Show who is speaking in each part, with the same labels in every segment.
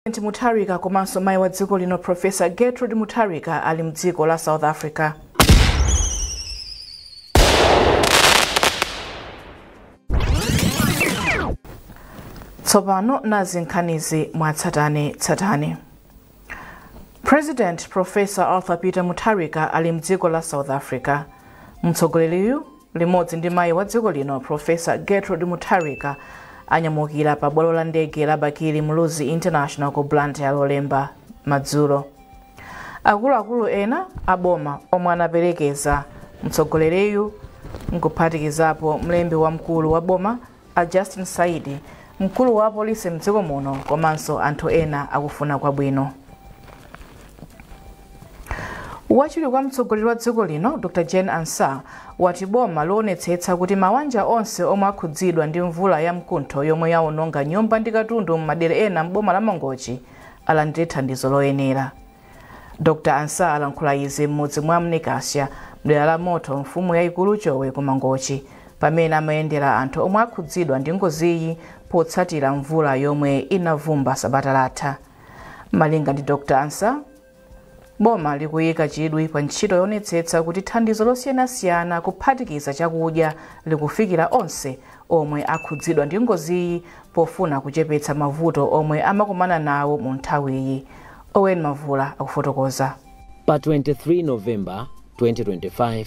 Speaker 1: Mutharika komanso mayi wa dziko lino Professor Gertrude Mutharika ali mdziko la South Africa. Tsopano nazi nkhanizi mwatsatane tsatane. President Professor Arthur Peter Mutharika ali mdziko la South Africa. Mtsogoleriyu limodzi ndi mayi wa dziko lino Professor Gertrude Mutharika anyamukira pa bwalo la ndege la Bakili Muluzi International ku Blantyre Lolemba madzulo. Akuluakulu ena aboma omwe anaperekeza mtsogoleriyu nkuphatikizapo mlembi wamkulu wa boma a Justin Saidi, mkulu wa polisi mdziko muno komanso anthu ena akufuna kwabwino. Wachiwiri kwa mtsogoleri wa dziko lino Dr. Jane Ansah wati boma loonetsetsa kuti mawanja onse omwe akhudzidwa ndi mvula ya mkuntho yomwe yaononga nyumba ndi katundu m'madera ena m'boma la Mangochi alandire thandizo loyenera. Dr. Ansah alankhula izi m'mudzi mwa Mnikasya mdera la Moto mfumu yayikulu Chowe ku Mangochi pamene amayendera anthu omwe akhudzidwa ndi ngoziyi potsatira mvula yomwe inavumba sabata latha. Malinga ndi Dr. Ansah, boma likuyika chidwi pa ntchito yoonetsetsa kuti thandizo losiyanasiyana kuphatikiza chakudya likufikira onse omwe akhudzidwa ndi ngoziyi pofuna kuchepetsa mavuto omwe amakumana nawo mu nthawiyi. Owen Mavula akufotokoza.
Speaker 2: Pa 23 Novemba 2025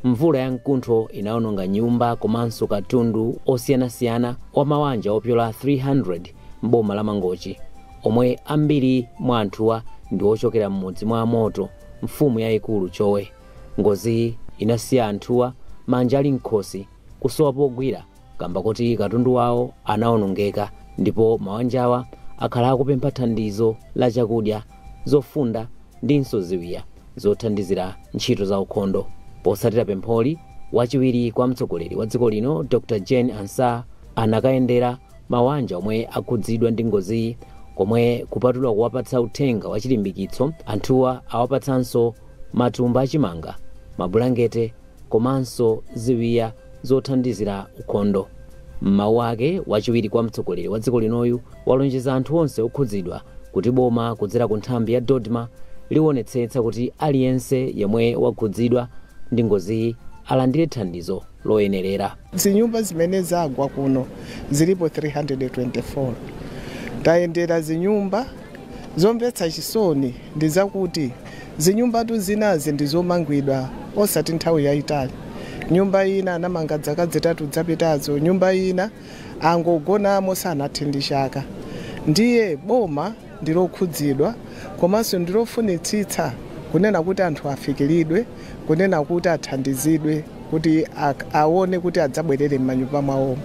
Speaker 2: mvula ya mkuntho inaononga nyumba komanso katundu osiyanasiyana wa mawanja opyola 300 m'boma la Mangochi omwe ambiri mwa anthuwa ndi ochokera m'mudzi mwa Moto mfumu yayikulu Chowe. Ngoziyi inasiya anthuwa manja ali m'khosi kusowa pogwira kamba kuti katundu wawo anaonongeka ndipo mawanjawa akhala akupempha thandizo la chakudya, zofunda ndinso ziwiya zothandizira ntchito za ukhondo. Potsatira pempholi, wachiwiri kwa mtsogoleri wa dziko lino Dr. Jane Ansah anakayendera mawanja omwe akhudzidwa ndi ngoziyi komwe kupatula kuwapatsa uthenga wa chilimbikitso, anthuwa awapatsanso matumba achimanga, mabulangete komanso ziwiya zothandizira ukhondo. M'mawu ake, wachiwiri kwa mtsogoleri wa dziko linoyu walonjeza anthu onse okhudzidwa kuti boma kudzera ku nthambi ya DoDMA liwonetsetsa kuti aliyense yemwe wakhudzidwa ndi ngoziyi alandire thandizo loyenerera.
Speaker 3: Zinyumba zimene zagwa kuno zilipo 324. Tayendera zinyumba zomvetsa chisoni ndi zakuti zinyumbatu zinazi ndi zomangidwa osati nthawi yayitali. Nyumba ina anamanga zaka zitatu zapitazo, nyumba ina angogonamo sanathe ndi chaka. Ndiye boma ndilokhudzidwa komanso ndilofunitsitsa kunena kuti anthu afikiridwe, kunena kuti athandizidwe, kuti aone kuti adzabwerere m'manyumba mwawo.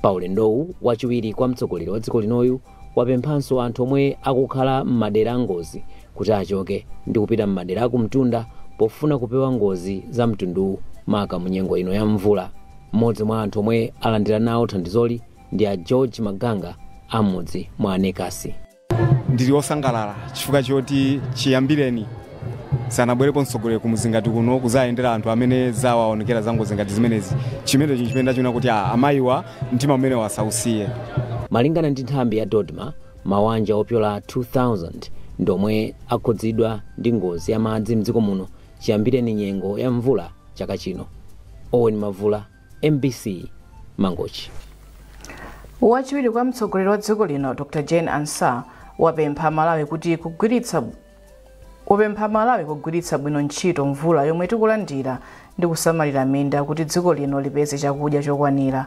Speaker 2: Pa ulendowu, wachiwiri kwa mtsogoleri wa dziko linoyu wapemphanso anthu omwe akukhala m'madera angozi kuti achoke ndi kupita m'madera akumtunda pofuna kupewa ngozi za mtunduwu maka mu nyengo ino ya mvula. Mmodzi mwa anthu omwe alandira nawo thandizoli ndi a George Maganga amudzi mwa Anekasi.
Speaker 4: Ndili osangalala chifukwa choti chiyambireni sanabwerepo mtsogoleri kumudzi kuno kuzayendera anthu amene zawaonekera za ngozi ngati zimenezi. Chimenechi chimene ndachiona kuti amayiwa mtima umene wasausiye.
Speaker 2: Malingana ndi nthambi ya DoDMA, mawanja opyola 2000 ndomwe akhudzidwa ndi ngozi ya madzi mdziko muno chiyambireni nyengo ya mvula chaka chino. Owen Mavula, MBC, Mangochi.
Speaker 1: Wachiwiri kwa mtsogoleri wa dziko lino Dr. Jane Ansah wapempha Malawi kugwiritsa bwino ntchito mvula yomwe tikulandira ndi kusamalira minda kuti dziko lino lipeze chakudya chokwanira.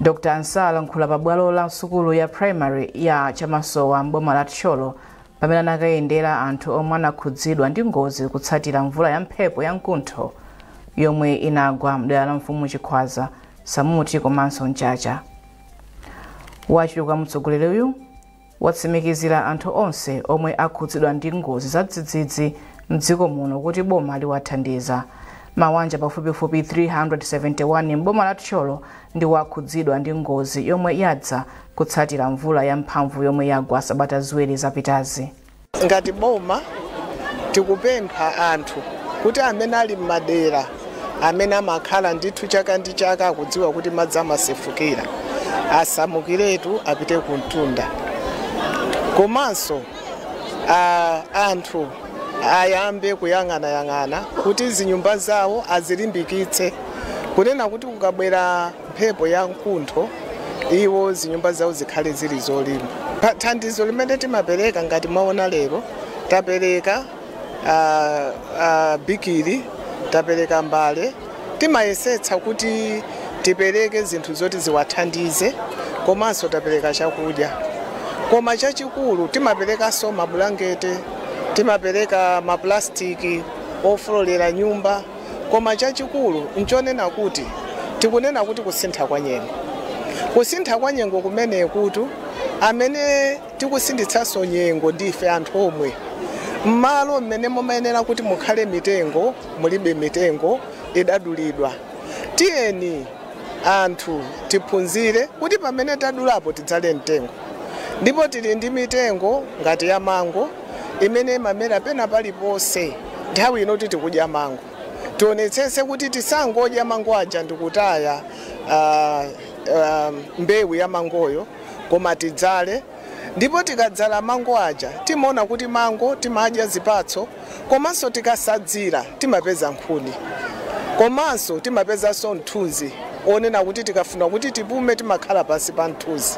Speaker 1: Dr. Ansah alankhula pa bwalo la sukulu ya primary ya Chamasowa m'boma la Thyolo pamene anakayendera anthu omwe anakhudzidwa ndi ngozi kutsatira mvula ya mphepo ya mkuntho yomwe inagwa mdera la mfumu Chikhwaza, Samuti komanso Mchacha. Wachiwiri kwa mtsogoleriyu watsimikizira anthu onse omwe akhudzidwa ndi ngozi za dzidzidzi mdziko muno kuti boma liwathandiza. Mawanja pafupifupi 371 m'boma la Thyolo ndi wakhudzidwa ndi ngozi yomwe yadza kutsatira mvula ya mphamvu yomwe yagwa sabata ziwiri zapitazi.
Speaker 3: Ngati boma tikupempha anthu kuti amene ali m'madera amene amakhala ndithu chaka ndi chaka akudziwa kuti madzi amasefukira asamukiretu apite kumtunda. Komanso anthu ayambe kuyang'anayang'ana kuti zinyumba zawo azilimbikitse, kunena kuti kukabwera mphepo ya mkuntho iwo zinyumba zawo zikhale zili zolimba. Thandizo limene timapereka ngati mwaona lero, tapereka bikiri, tapereka mbale. Timayesetsa kuti tipereke zinthu zoti ziwathandize, komanso tapereka chakudya. Koma chachikulu timaperekanso mabulangete, timapereka maplastiki ofulolera nyumba. Koma chachikulu nchonena kuti tikunena kuti kusintha kwa nyengo, kusintha kwa nyengo kumene kutu amene tikusinditsanso nyengo ndife anthu omwe. Mmalo mmene mumayenera kuti mukhale mitengo mulibe mitengo, idadulidwa. Tiyeni anthu tiphunzire kuti pamene tadulapo tidzale mtengo. Ndipo tili ndi mitengo ngati ya mango imene imamera pena paliponse. Nthawi ino tikudya mango, tionetsetse kuti tisangodya mango aja ndikutaya mbewu ya mangoyo, koma tidzale. Ndipo tikadzala mango aja timaona kuti mango timadya zipatso, komanso tikasadzira timapeza nkhuni, komanso timapezanso mthunzi onena kuti tikafuna kuti tipume timakhala pansi pa mthunzi.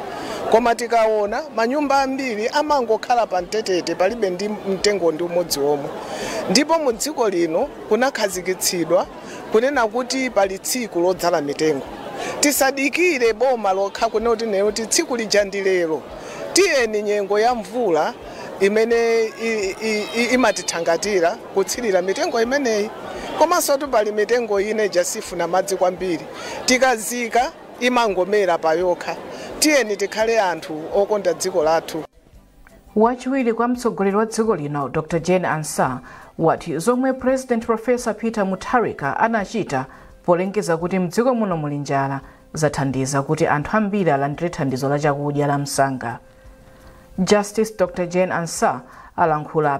Speaker 3: Koma tikaona manyumba ambiri amangokhala pa mtetete, palibe ndi mtengo ndi umodzi omwe. Ndipo mu dziko lino kunakhazikitsidwa kunena kuti pali tsiku lodzala mitengo. Tisadikire boma lokha kunena kuti lero tsiku lija ndi lero. Tiyeni nyengo ya mvula imene imatithangatira kutsirira mitengo imeneyi. Komanso pali mitengo ine jasifuna madzi kwambiri, tikazika imangomera payokha. Tiyeni tikhale anthu okonda dziko lathu.
Speaker 1: Wachiwiri kwa mtsogoleri wa dziko lino Dr. Jane Ansah wati zomwe President Professor Peter Mutharika anachita polengeza kuti mdziko muno muli njala zathandiza kuti anthu ambiri alandire thandizo la chakudya la msanga. Justice Dr. Jane Ansah alankhula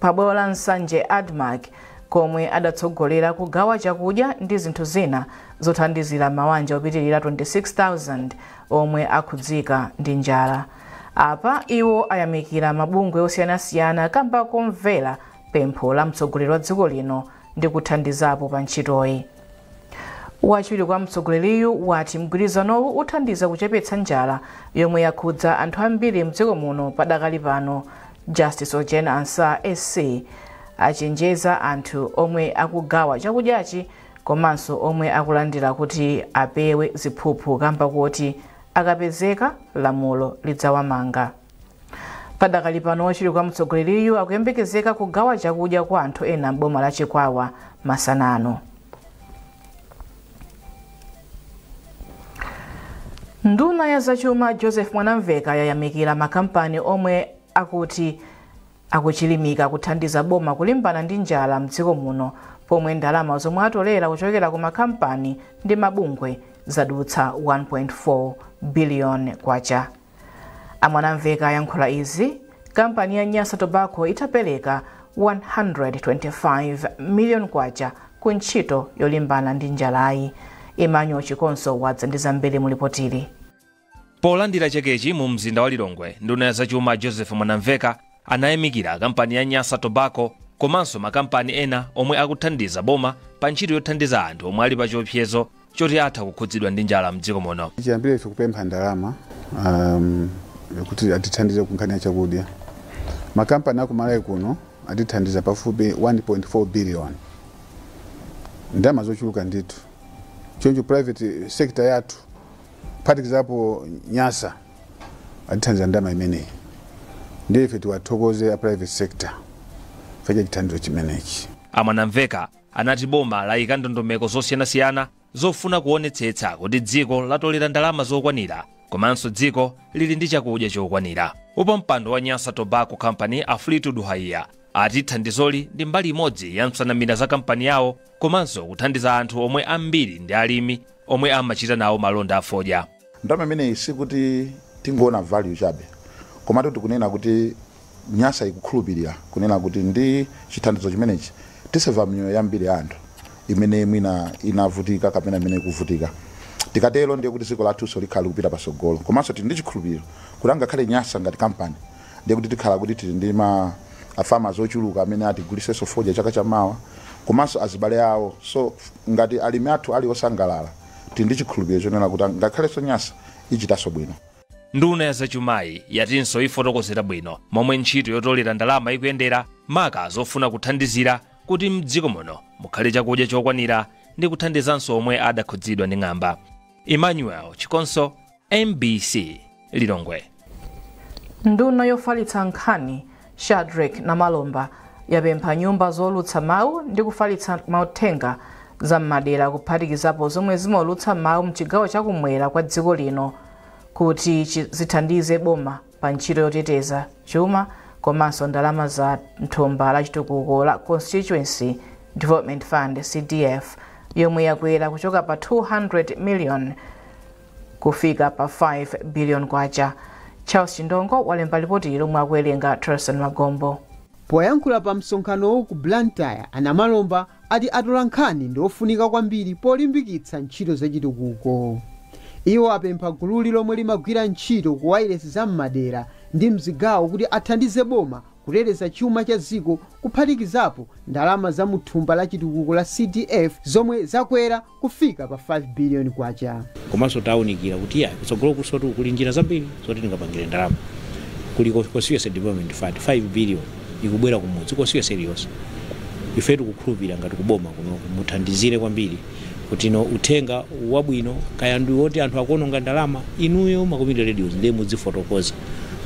Speaker 1: pabwalo la Nsanje ADMARC komwe adatsogolera kugawa chakudya ndi zinthu zina zothandizira mawanja opitirira 26,000 omwe akhudzika ndi njala. Apa iwo ayamikira mabungwe osiyanasiyana kamba komvera pempho la mtsogoleri wa dziko lino ndi kuthandizapo pa ntchitoyi. Wachiwiri kwa mtsogoleriyu wati mgwirizanowu uthandiza kuchepetsa njala yomwe yakhudza anthu ambiri mdziko muno padakali pano. Justice Jane Ansah SC achenjeza anthu omwe akugawa chakudyachi komanso omwe akulandira kuti apewe ziphuphu kamba kuti akapezeka lamulo lidzawamanga. Padakali pano wachiwiri kwa mtsogoleriyu akuyembekezeka kugawa chakudya kwa anthu ena m'boma la Chikwawa masanano. Nduna ya zachuma Joseph Mwanamveka yayamikira makampani omwe akuti akuchilimika kuthandiza boma kulimbana ndi njala mdziko muno, pomwe ndalama zomwe atolera kuchokera ku makampani ndi mabungwe zadutsa 1.4 billion kwacha. Amwanamveka ayankhula izi kampani ya Nyasa Tobacco itapereka 125 million kwacha ku ntchito yolimbana ndi njalayi. Emmanuel Chikonso wadza ndi zambiri mulipotili.
Speaker 5: Polandira chekechi mu mzinda wa Lilongwe, nduna ya zachuma Joseph Mwanamveka anayamikira kampani ya Nyasa Tobacco komanso makampani ena omwe akuthandiza boma pa ntchito yothandiza anthu omwe ali pa chiopsezo choti atha kukhudzidwa ndi njala mdziko muno.
Speaker 6: Chiyambire ife kupempha ndalama kuti atithandize ku nkhani ya chakudya, makampani aku Malawi kuno atithandiza pafupi 1.4 billion, ndalama zochuluka ndithu. Choncho private sector yathu kuphatikizapo Nyasa atithandiza ndalama imeneyi, ndiye ife tiwathokoze a private sector chifukwa chithandizo chimenechi.
Speaker 5: Amwanamveka anati boma layika ndondomeko zosiyanasiyana zofuna kuonetsetsa kuti dziko latolera ndalama zokwanira komanso dziko lili ndi chakudya chokwanira. Wapampando wa Nyasa Tobacco Company a Fleetwood Haiya ati thandizoli ndi mbali imodzi ya nsanamira za kampani yawo komanso kuthandiza anthu omwe ambiri ndi alimi omwe amachita nawo malonda afodya.
Speaker 7: Ndalama imeneyi sikuti tingoona value chabe, komatu tikunena kuti Nyasa ikukhulupirira kunena kuti ndi chithandizo chimenechi tiseva miyoyo yambiri ya anthu imene mwina inavutika kapena imene ikuvutika. Tikatero ndiye kuti dziko lathunso likhala likupita patsogolo. Komanso tili ndi chikhulupiriro kuti angakhale Nyasa ngati kampani, ndiye kuti tikhala kuti tili ndi ma farmers ochuluka amene atigulisenso fodya chaka chamawa, komanso azibale awo. So ngati alimi athu ali osangalala, tili ndi chikhulupiriro chonena kuti ngakhalenso Nyasa ichitanso bwino.
Speaker 5: Nduna ya zachumayi yatinso ifotokozera bwino momwe ntchito yotolera ndalama ikuyendera, maka zofuna kuthandizira kuti mdziko muno mukhale chakudya chokwanira ndi kuthandizanso omwe adakhudzidwa ndi ng'amba. Emmanuel Chikonso, MBC, Lilongwe.
Speaker 1: Nduna yofalitsa nkhani Shadrick Namalomba yapempha nyumba zolutsa mawu ndi kufalitsa mauthenga za m'madera, kuphatikizapo zomwe zimaulutsa mawu mchigawo chakumwera kwa dziko lino, kuti zithandize boma pa ntchito yoteteza chuma komanso ndalama za thumba la chitukuko la Constituency Development Fund, CDF, yomwe yakwera kuchoka pa 200 million kufika pa 5 billion kwacha. Charles Chindongo walemba ripoti lomwe akuwerenga Truston Magombo.
Speaker 8: Poyankhula pa msonkhanowu ku Blantyre, Anamalomba ati atola nkhani ndi ofunika kwambiri polimbikitsa ntchito zachitukuko. Iwo apempha gululi lomwe limagwira ntchito ku wailesi za m'madera ndi mzigawo kuti athandize boma kuteteza chuma cha dziko, kuphatikizapo ndalama za muthumba la chitukuko la CDF zomwe zakwera kufika pa 5 billion kwacha.
Speaker 9: Komanso tawunikira kuti ya kutsogolo kusotu kuli njira zambiri zoti tingapangire ndalama. Kuli Constituency Development Fund, 5 billion ikubwera kumudzi, constituency iliyonse. Ife tikukhulupirira ngati kuboma kuno muthandizire kwambiri kuti no uthenga wabwino kaya ndi woti anthu akuononga ndalama, inuyo ma community radios ndiye mudzifotokoza,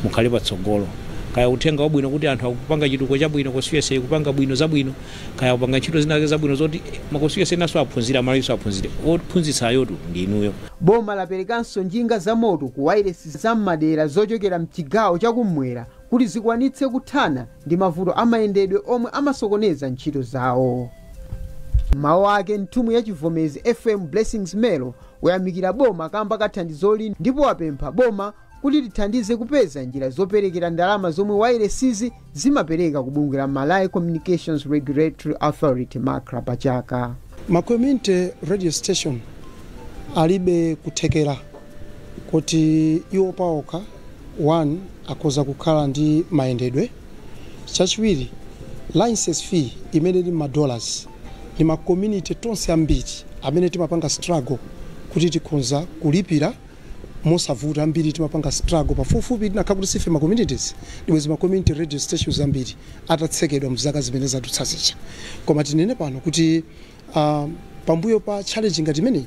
Speaker 9: mukhale patsogolo. Kaya uthenga wabwino kuti anthu akupanga chitukuko chabwino, constituency kupanga bwino zabwino, kaya kupanga ntchito zina zabwino zoti ma constituency naso aphunzira, amalawiso aphunzire, ophunzitsayotu ndi inuyo.
Speaker 8: Boma laperekanso njinga za moto ku wailesi za m'madera zochokera mchigawo chakummwera kuti zikwanitse kuthana ndi mavuto amayendedwe omwe amasokoneza ntchito zawo. Mawu ake, nthumwi ya Chivomezi FM Blessings Melo wayamikira boma kamba kathandizoli ndipo wapempha boma kuti lithandize kupeza njira zoperekera ndalama zomwe wailesizi zimapereka ku bungwe la Malawi Communications Regulatory Authority, MACRA, pachaka.
Speaker 10: Ma community radio station alibe kuthekera kuti iwo paokha, one, akhoza kukhala ndi mayendedwe. Chachiwiri, license fee imene ili ma dollars, ndi ma community tonse ambiri amene timapanga struggle kuti tikhonza kulipira mosavuta. Ambiri timapanga struggle pafupifupi. Tinakhala kuti sife ma communities, ndibwezi ma community radio stations ambiri atatsekedwa mzaka zimene zadutsa zija. Koma tinene pano kuti pambuyo pa challenge ngati imeneyi,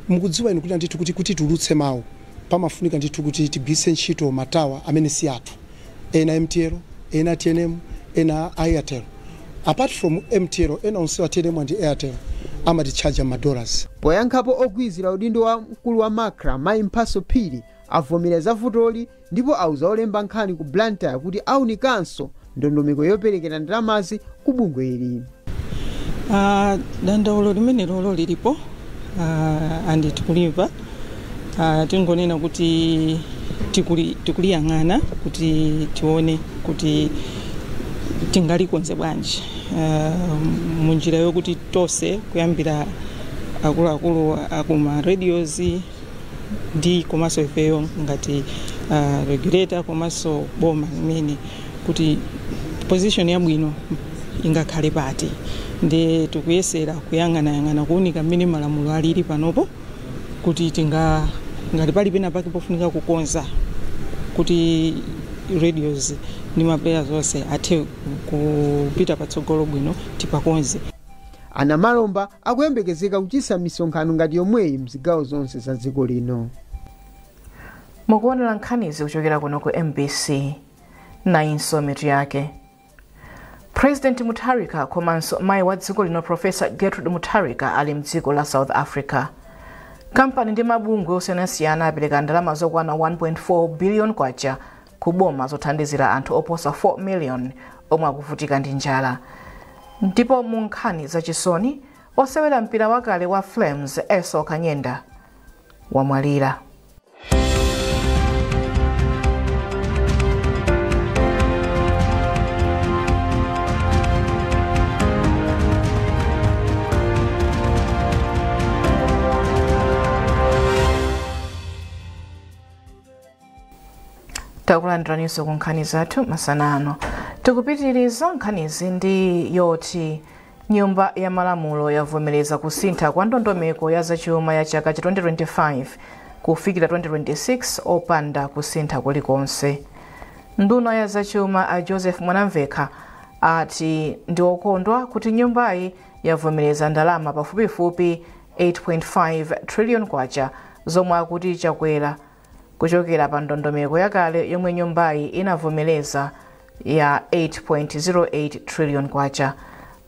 Speaker 10: mukudziwa inu kuti ndithu kuti tulutse mawu pamafunika ndithu kuti tigwiritse ntchito ma tower amene si athu, ena MTL, ena TNM, ena Airtel. Apart from MTL, ena onsewa, TNM and Airtel, amatichaja ma dollars.
Speaker 8: Poyankhapo, ogwirizira udindo wa mkulu wa MACRA mayi Mphaso Phiri avomera za vutoli ndipo auza olemba nkhani ku Blantyre kuti aunikanso ndondomeko yoperekera ndalamazi ku bungwe ili.
Speaker 11: Dandaulo limene lolo lilipo and tikulimva. Tingonena kuti tikuliyang'ana kuti tione kuti tingalikonze bwanji munjira yokuti tonse, kuyambira akuluakulu akuma radios ndi komanso ifeyo ngati regulator komanso boma limene, kuti position yabwino ingakhale pati. Ndi tikuyesera kuyang'anayang'ana, kuunika mmene malamulo alili panopo, kuti tinga ngati pali pena pake pofunika kukonza kuti radios ndi ma players onse athe kupita patsogolo bwino, tipakonze.
Speaker 8: Anamalomba akuyembekezeka kuchititsa misonkhano ngati yomweyi mzigawo zonse za dziko lino.
Speaker 1: Mukuonera nkhanizi kuchokera kuno ku MBC. Nayinso mitu yake. President Mutharika komanso mayi wa dziko lino Professor Gertrude Mutharika ali mdziko la South Africa. Kampani ndi mabungwe osiyanasiyana apereka ndalama zokwana 1.4 billion kwacha ku boma zothandizira anthu oposa 4 million omwe akuvutika ndi njala. Ndipo mu nkhani zachisoni, osewera mpira wakale wa Flames Esau Kanyenda wamwalira. Takulandiraninso ku nkhani zathu masana ano. Tikupitiriza nkhanizi ndi yoti Nyumba ya Malamulo yavomereza kusintha kwa ndondomeko ya zachuma ya chaka cha 2025 kufikira 2026 opanda kusintha kulikonse. Nduna ya zachuma a Joseph Mwanamvekha ati ndi okondwa kuti nyumbayi yavomereza ndalama pafupifupi 8.5 trillion kwacha zomwe akuti chakwera kuchokera pa ndondomeko yakale yomwe nyumbayi inavomereza ya 8.08 trillion kwacha.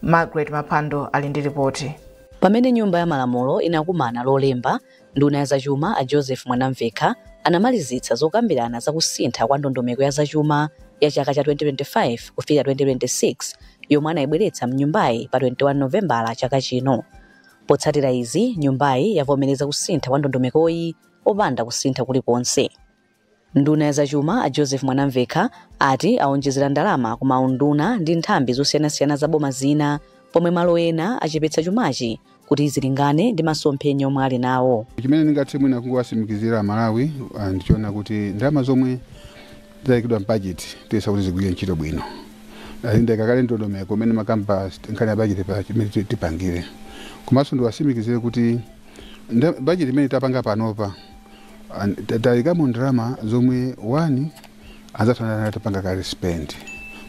Speaker 1: Margaret Mapando ali ndi ripoti.
Speaker 12: Pamene Nyumba ya Malamulo inakumana Lolemba, nduna ya zachuma a Joseph Mwanamvekha anamalizitsa zokambirana zakusintha kwa ndondomeko ya zachuma ya chaka cha 2025 kufika 2026 yomwe anayibweretsa mnyumbayi pa 21 Novembala chaka chino. Potsatira izi, nyumbayi yavomereza kusintha kwa ndondomekoyi opanda kusintha kulikonse. Nduna ya zachuma a Joseph Mwanamvekha ati awonjezera ndalama ku maunduna ndi nthambi zosiyanasiyana za boma zina, pomwe malo ena achepetsa chumachi kuti zilingane ndi masomphenya omwe ali nawo.
Speaker 6: Chimene ndingathe mwina kungowasimikizira Malawi ndichoona kuti ndalama zomwe zayikidwa m'bajeti tiyesa kuti zigwire ntchito bwino. Ndikakale ndondomeko imene makamba nkhani ya bajeti pa chimene tipangire. Komanso ndiwasimikizire kuti bajeti imene tapanga panopa tayikamo ndalama zomwe wani anzathu anatapanga kale spend.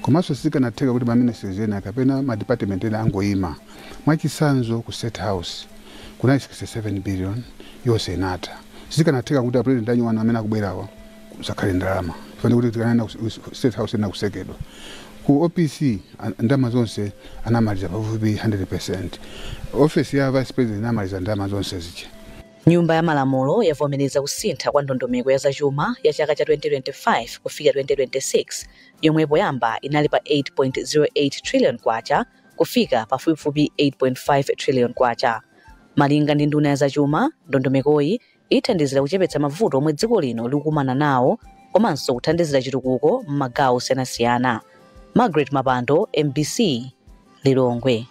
Speaker 6: Komanso sizikanatheka kuti ma ministries ena kapena ma department ena angoyima. Mwachitsanzo, ku State House kunali 67 billion, yonse inatha. Sizikanatheka kuti a president anyuwanu amene akubwerawa kusakhale ndalama, fane kuti tikanena State House ena kusekedwa. Ku OPC ndalama zonse anamaliza pafupi 100%. Office ya vice president inamaliza ndalama zonse zicha.
Speaker 12: Nyumba ya Malamulo yavomereza kusintha kwa ndondomeko ya zachuma ya chaka cha 2025 kufika 2026 yomwe poyamba inali pa 8.08 trillion kwacha kufika pafupifupi 8.5 trillion kwacha. Malinga ndi nduna ya zachuma, ndondomekoyi ithandizira kuchepetsa mavuto omwe dziko lino likukumana nawo komanso kuthandizira chitukuko m'magawo osiyanasiyana. Margaret Mapando, MBC, Lilongwe.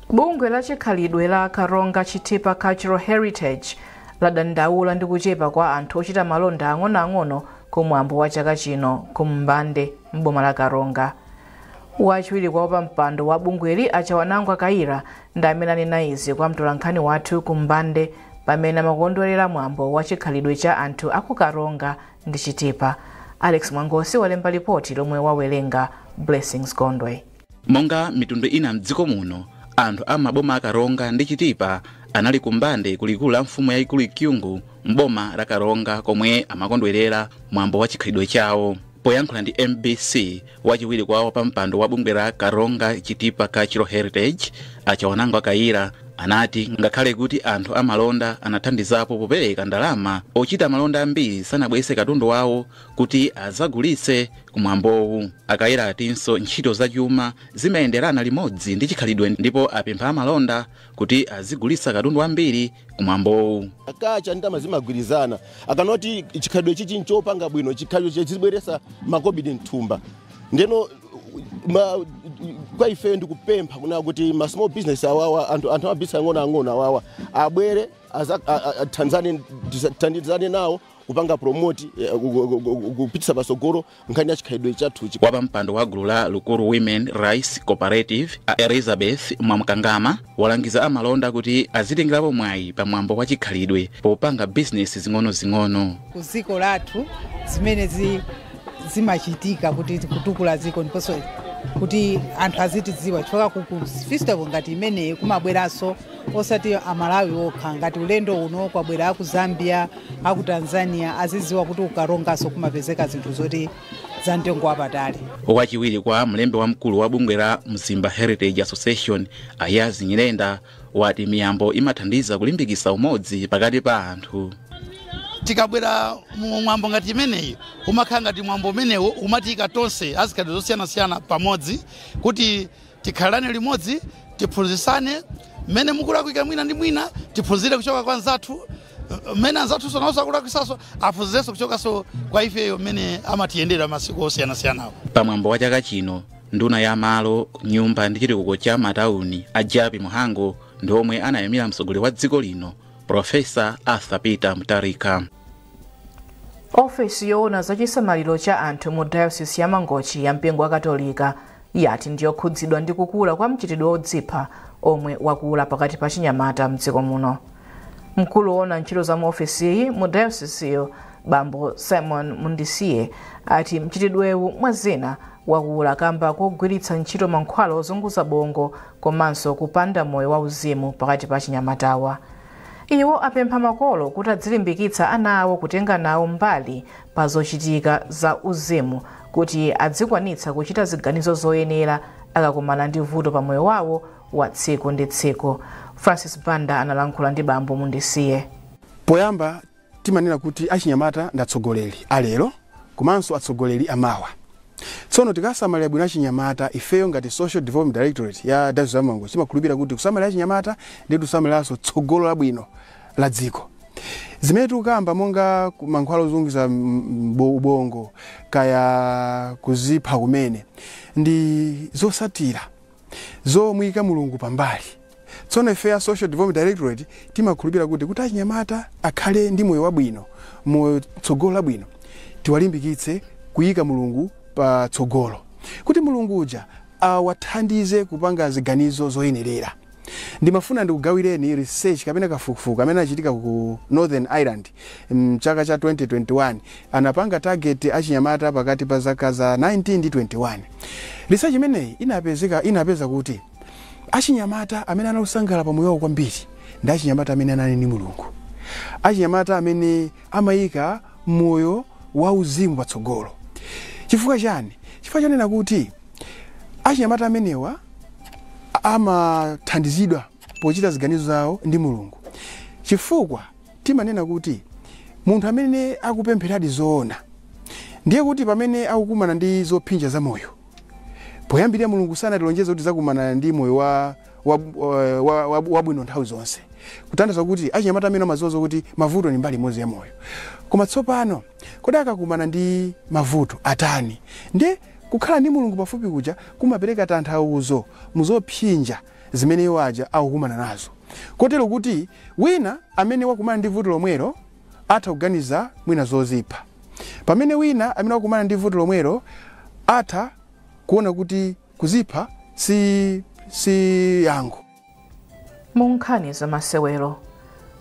Speaker 1: Bungwe la chikhalidwe la Karonga Chitipa Cultural Heritage ladandaula ndi kuchepa kwa anthu ochita malonda ang'onoang'ono kumwambo wa chaka chino ku Mbande m'boma la Karonga. Wachiwiri kwa wapampando wa bungweli Achawanangwa Kaira ndi amene anena izi kwa mtolankhani wathu ku Mbande pamene amakondwerera mwambo wa chikhalidwe cha anthu aku Karonga ndi Chitipa. Alex Mwangosi walemba lipoti lomwe wawerenga Blessings Gondwe.
Speaker 13: Monga mitundu ina mdziko muno, anthu a maboma a Karonga ndi Chitipa anali kumbande kulikulu la mfumu yayikulu Ikyungu mboma la Karonga komwe amakondwerera mwambo wa chikhalidwe chawo. Poyankhula ndi MBC, wachiwiri kwa wapampando wa bungwe la Karonga Chitipa Cultural Heritage Achawanangwa Kaira anati ngakhale kuti anthu amalonda anathandizapo popereka ndalama, ochita malonda ambiri sanabwese katundu wawo kuti azagulitse kumwambowu. Akayira atinso ntchito zachuma zimayenderana limodzi ndi chikhalidwe ndipo apempha amalonda kuti azigulitsa katundu ambiri kumwambowu.
Speaker 14: Kacha ndama zimagwirizana. Akanoti chikhalidwe chichi nchopanga bwino, chikhalidwe chizibweresa makobidi mthumba. Ndeno kwa ife ndikupempha kuna kuti ma small business awawa, anthu amabisa ang'ono awawa abwere thandizane nawo kupanga promote, kupitisa pasogolo nkhani ya chikhalidwe chathuchi.
Speaker 13: Wapampando wa gulu la Lukuru Women Rice Cooperative a Elizabeth Mwamkangama walangiza amalonda kuti azitengerapo mwayi pamwambo wa chikhalidwe popanga bizinesi zing'ono-zing'ono.
Speaker 15: Ku dziko lathu zimene zimachitika kuti kutukula dziko ndiponso kuti anthu azitidziwa, chifukwa ku festival ngati imeneyi kumabweranso osati Amalawi okha. Ngati ulendo uno kwabwera aku Zambia, aku Tanzania, azidziwa kuti ukaronganso kumapezeka zinthu zoti za mtengo wapatali.
Speaker 13: Wachiwiri kwa mlembi wamkulu wa bungwe la Mzimba Heritage Association Ayazi Nyirenda wati miyambo imathandiza kulimbikitsa umodzi pakati pa anthu.
Speaker 16: Tikabwera mwambo ngati imeneyi, umakhala ngati mwambo umenewo umatiyika tonse azikhalidwe zosiyanasiyana pamodzi kuti tikhalane limodzi, tiphunzitsane mmene mukulakwika mwina ndi mwina, tiphunzire kuchoka kwa anzathu, mmene anzathunso nawonso akulakwisanso aphunzirenso kuchokanso kwa ifeyo mmene amatiyendera masiku osiyanasiyanawo.
Speaker 13: Pamwambo wa chaka chino, nduna ya malo, nyumba ndi chitukuko cha matawuni a Japi Muhango ndi omwe anayimira mtsogoleri wa dziko lino Profesa Arthur Peter Mutharika.
Speaker 1: Ofesi yoona zachisamaliro cha anthu mu Diocese ya Mangochi ya mpingo wa Katolika yati ndiyokhudzidwa ndi kukula kwa mchitidwe wodzipha omwe wakula pakati pa chinyamata mdziko muno. Mkulu woona ntchito za mu ofesiyi mu dayosisiyo, Bambo Simon Mundisiye, ati mchitidwewu mwa zina wakula kamba kogwiritsa ntchito mankhwala ozunguza bongo komanso kupanda moyo wauzimu pakati pa chinyamatawa. Iwo apempha makolo kuti adzilimbikitsa ana awo kutenga nawo mbali pa zochitika za uzimu kuti adzikwanitsa kuchita ziganizo zoyenera akakumana ndi vuto pa moyo wawo wa tsiku ndi tsiku. Francis Banda analankhula ndi Bambo Mundisiye.
Speaker 17: Poyamba timanena kuti achinyamata ndi atsogoleri alero komanso atsogoleri amawa. Tsono tikasamalira bwino achinyamata, ifeyo ngati Social Development Directorate ya Diocese ya Mangochi timakhulupirira kuti kusamalira achinyamata ndi kusamaliranso tsogolo labwino la dziko. Zimene tikukamba monga mankhwala ozunguza ubongo kaya kuzipha kumene ndi zosatira zomuyika Mulungu pambali. Tsono ife ya Social Development Directorate timakhulupirira kuti achinyamata akhale ndi moyo wabwino, moyo tsogolo labwino, tiwalimbikitse kuyika Mulungu pa tsogolo kuti Mulungu uja awathandize kupanga ziganizo zoyenerera. Ndimafuna ndikugawireni research kapena kafukufuku amene achitika ku Northern Ireland mchaka cha 2021. Anapanga target achinyamata pakati pa zaka za 19 ndi 21. Research imeneyi inapeza kuti achinyamata amene analusangalala pa moyo wawo kwambiri ndi achinyamata amene anali ndi Mulungu, achinyamata amene amayika moyo wauzimu patsogolo. Chifukwa chani? Chifukwa chonena kuti achinyamata amenewa amathandizidwa pochita ziganizo zawo ndi Mulungu. Chifukwa timanena kuti munthu amene akupempheradi zoona ndiye kuti pamene akukumana ndi zophinja za moyo, poyambirira Mulungu sanatilonjeze kuti zakumana ndi moyo wabwino nthawi zonse, kutanthauza kuti achinyamata amene amadziwa kuti mavuto ndi mbali imodzi ya moyo. Koma tsopano kodi akakumana ndi mavuto atani? Ndiye kukhala ndi Mulungu pafupi kuja kumapereka tanthauzo muzophinja zimene iwo aja akukumana nazo, kotero kuti wina amene wakumana ndi vuto lomwelo atha kuganiza mwina zozipha, pamene wina amene wakumana ndi vuto lomwelo atha kuona kuti kuzipha si yankho.
Speaker 1: Mu nkhani za masewero,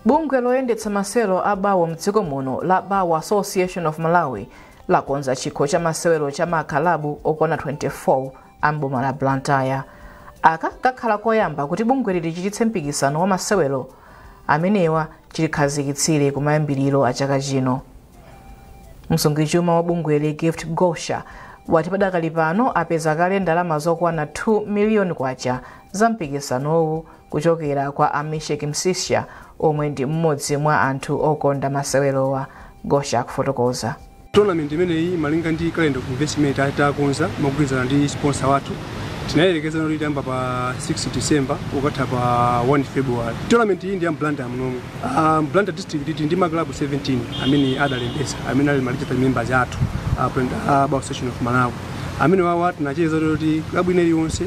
Speaker 1: bungwe loyendetsa masewero a bawo mdziko muno la Bawo Association of Malawi lakonza chikho cha masewero cha makhalabu okwana 24 a mboma la Blantyre. Aka kakhala koyamba kuti bungweli lichititse mpikisano wa masewero amenewa chilikhazikitsire kumayambiriro a chaka chino. Msungichuma wa bungweli, Gift Gosha, wati padakali pano apeza kale ndalama zokwana 2 miliyoni kwacha za mpikisanowu kuchokera kwa Amishek Msisha omwe ndi mmodzi mwa anthu okonda masewerowa. Gosha akufotokoza.
Speaker 18: Tournament imeneyi, malinga ndi calendar of events imene takonza mogwirizana ndi sponsor wathu, tinayerekeza kuti itayamba pa 6 December ukatha pa 1 February. Tournament iyi ndi ya Blantyre munomu. Blantyre district tili ndi maklabu 17 amene adalembetsa, amene ali ma registered members athu a Bawo Association of Malawi. Amene wawa tinacheza kuti klabu ina iliyonse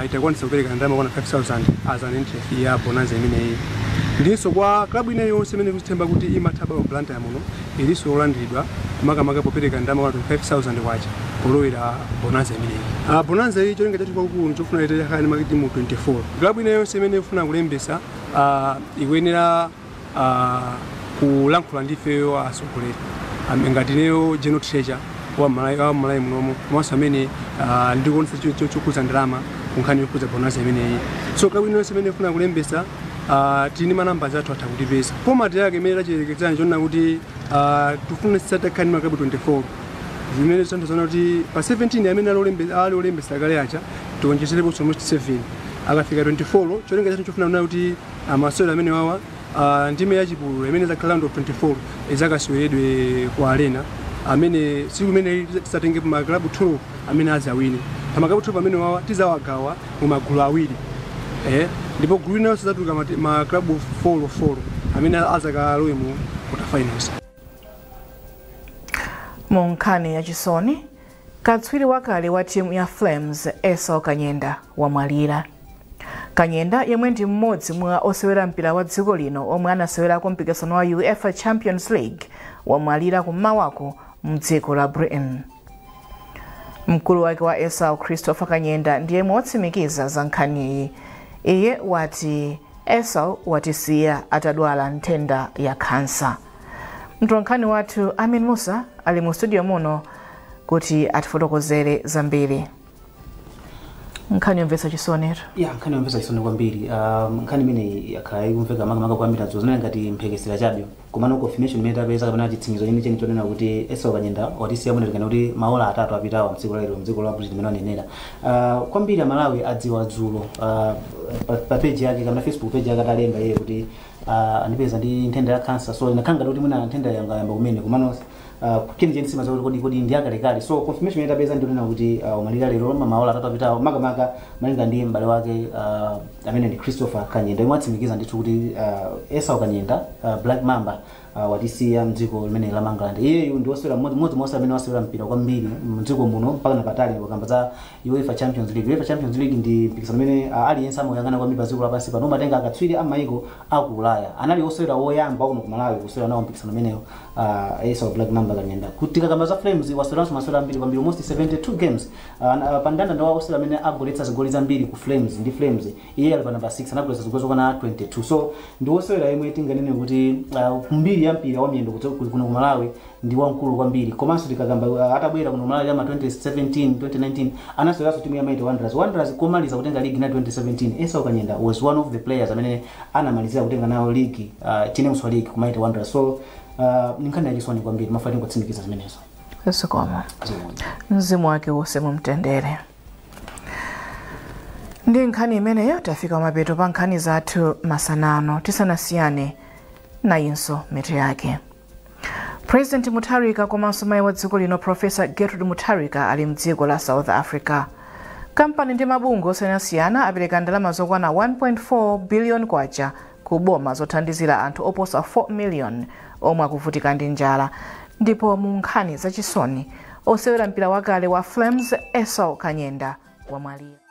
Speaker 18: itakwanisa kupereka ndalama kwana 5000 as an entry fee ya bonanza imeneyi. Ndinso kwa klabu ina iliyonse imene kuzithemba kuti imatha bawo Blantyre muno ilinso yolandiridwa, makamaka popereka ndalama kwana 25000 kwacha polowera bonanza imeneyi. Bonanza iyi cholinga chathu kwakukulu chofuna itakhala ndi matimu 24. Klabu ina yonse imene ifuna kulembesa ikuyenera kulankhula ndi ifeyo atsogoleri, ngati ineyo general treasurer wa Malawi munomu, komanso amene ndikuonesa chokhuza ndalama ku nkhani yokhuza bonanza imeneyi. So klabu ina yonse imene ifuna kulembesa, tili ndi manamba athu, atha kutipeza. Format yake imene tachiyerekezani chonena kuti tifuna tisatakhala ndi maklabu 24, zimene zitanthauza kuti pa 17 amene ali olembesa kale aja tionjezerepo almost 7, akafika 24. Cholinga chathu chofuna kunena kuti amasewero amene wawa, ndime yachipululu imene zakhala round of 24, izakaseweredwe ku arena amene tsiku imene tisatenge maklabu 12 amene azawine. Pa maklabu 12 amene wawa tizawagawa mu magulu awiri, ndipo gulu linalonse zatuluka maklabu 4 4 amene azakalowe mu quarter finals.
Speaker 1: Mu nkhani yachisoni, katswiri wakale wa timu ya Flames, Esau Kanyenda, wamwalira. Kanyenda, yemwe ndi mmodzi mwa osewera mpira wa dziko lino omwe anasewerako mpikisano wa UEFA Champions League wamwalira kum'mawako mdziko la Britain. Mkulu wake wa Esau, Christopher Kanyenda, ndiye wotsimikiza za nkhaniyi. Iye wati Esau watisiya atadwala nthenda ya khansa. Mtolankhani wathu Amin Musa ali mu studio muno kuti atifotokozere zambiri. Nkhani yomvetsa chisoni.
Speaker 19: Ya, nkhani yomvetsa chisoni kwambiri. Nkhani imene yakhala ikumveka makamaka kwambiri adzulo zinali ngati mphekesera chabe, komano confirmation imene tapeza kapena chitsimikizo chenicheni chonena kuti Esau Kanyenda watisiya munetekana kuti maola 3 apitawo mdziko la lero, mdziko la Britain imene anenera. Kwambiri Amalawi adziwa dzulo pa page yake kapena Facebook page yake atalemba iye kuti andipeza ndi nthenda ya cancer. So inakhala ngati kuti mwina nthenda yangayamba kumene, komano chenicheni simaza kuti kodi ndi akalekale. So confirmation imene tapeza ndionena kuti wamwalira lero maola 3 apitawo, makamaka malinga ndi m'bale wake amene ndi Christopher Kanyenda, yemwe atsimikiza ndithu kuti Esau Kanyenda, Black Mamba, watisiya mdziko limene la Mangalande. Iyeyu ndi wosewera mmodzi mwa osewera amene wasewera mpira kwambiri mdziko muno mpaka napatali wakamba za UEFA Champions League. UEFA Champions League ndi mpikisano umene aliyense amayang'ana kwambiri pa dziko lapansi pano, umatenga akatswiri a maiko aku Ulaya. Anali osewera woyamba kuno ku Malawi kusewera nawo mpikisano umenewo, Esau Black Mamba Kanyenda. Kuti kakamba za Flames, waseweranso masewera ambiri kwambiri, almost 72 games. Pa mndandanda wa osewera amene agoletsa zigoli zambiri ku Flames ndi Flames, iye ali pa number 6, anagoletsa zigoli zokwana 22. So ndi wosewera yemwe tinganene kuti mbiri ya mpira wa miyendo kuno ku Malawi ndi wamkulu kwambiri. Komanso tikakamba atabwera kuno Malawi ama 2017 2019, anaseweranso timu ya Mighty Wanderers. Wanderers komaliza kutenga league na 2017, Esau Kanyenda was one of the players amene anamalizira kutenga nawo league, Chinemuswa League ku Mighty Wanderers. So ni nkhani yachisoni kwambiri, mafati ngotsimikiza zimenezo.
Speaker 1: Zikomo, mzimu wake wonse mumtendere. Ndi nkhani imeneyo tafika mapeto pa nkhani zathu masanano. Tisanasiyane, nayinso mitu yake. President Mutharika komanso mayi wa dziko lino Professor Gertrude Mutharika ali mdziko la South Africa. Kampani ndi mabungwe osiyanasiyana apereka ndalama zokwana 1.4 billion kwacha ku boma zothandizira anthu oposa 4 million omwe akuvutika ndi njala. Ndipo mu nkhani zachisoni, osewera mpira wakale wa Flames Esau Kanyenda wamwalira.